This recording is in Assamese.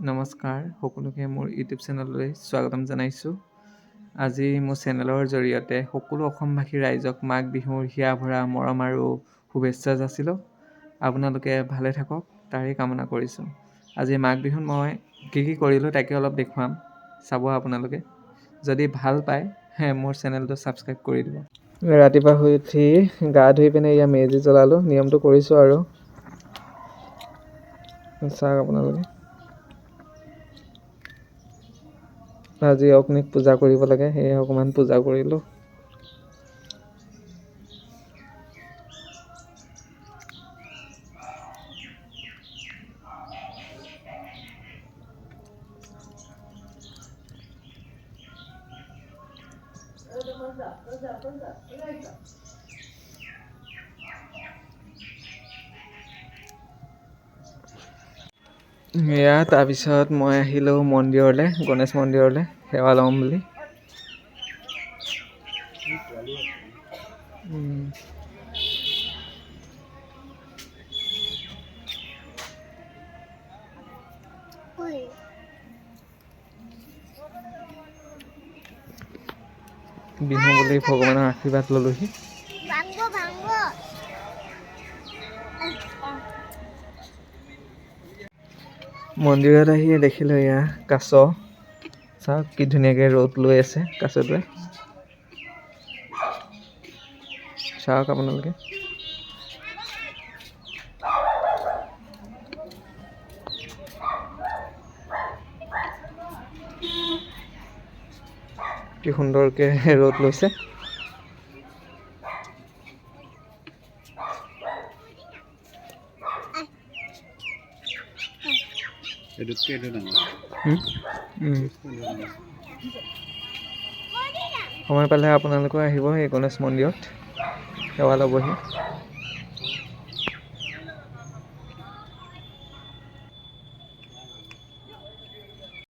নমস্কাৰ সকলোকে মোৰ ইউটিউব চেনেললৈ স্বাগতম জনাইছোঁ। আজি মোৰ চেনেলৰ জৰিয়তে সকলো অসমবাসী ৰাইজক মাঘ বিহুৰ হিয়া ভৰা মৰম আৰু শুভেচ্ছা যাচিলোঁ। আপোনালোকে ভালে থাকক তাৰেই কামনা কৰিছোঁ। আজি মাঘ বিহুত মই কি কি কৰিলোঁ তাকে অলপ দেখুৱাম, চাব আপোনালোকে। যদি ভাল পায় মোৰ চেনেলটো ছাবস্ক্ৰাইব কৰি দিব। ৰাতিপুৱা শুই উঠি গা ধুই পিনে এয়া মেজি জ্বলালোঁ, নিয়মটো কৰিছোঁ আৰু চাওক আপোনালোকে। আজি অগ্নিক পূজা কৰিব লাগে, সেয়ে অকণমান পূজা কৰিলোঁ। এয়া তাৰপিছত মই আহিলোঁ মন্দিৰলৈ, গণেশ মন্দিৰলৈ সেৱা ল'ম বুলি। বিহু বুলি ভগৱানৰ আশীৰ্বাদ ল'লোহি। মন্দিৰত আহি দেখিলোঁ এয়া কাছ, চাওক কি ধুনীয়াকৈ ৰ'দ লৈ আছে কাছটোৱে, চাওক আপোনালোকে। কি সুন্দৰকৈ ৰ'দ লৈছে। সময় পালে আপোনালোকেও আহিব এই গণেশ মন্দিৰত সেৱা ল'বহি।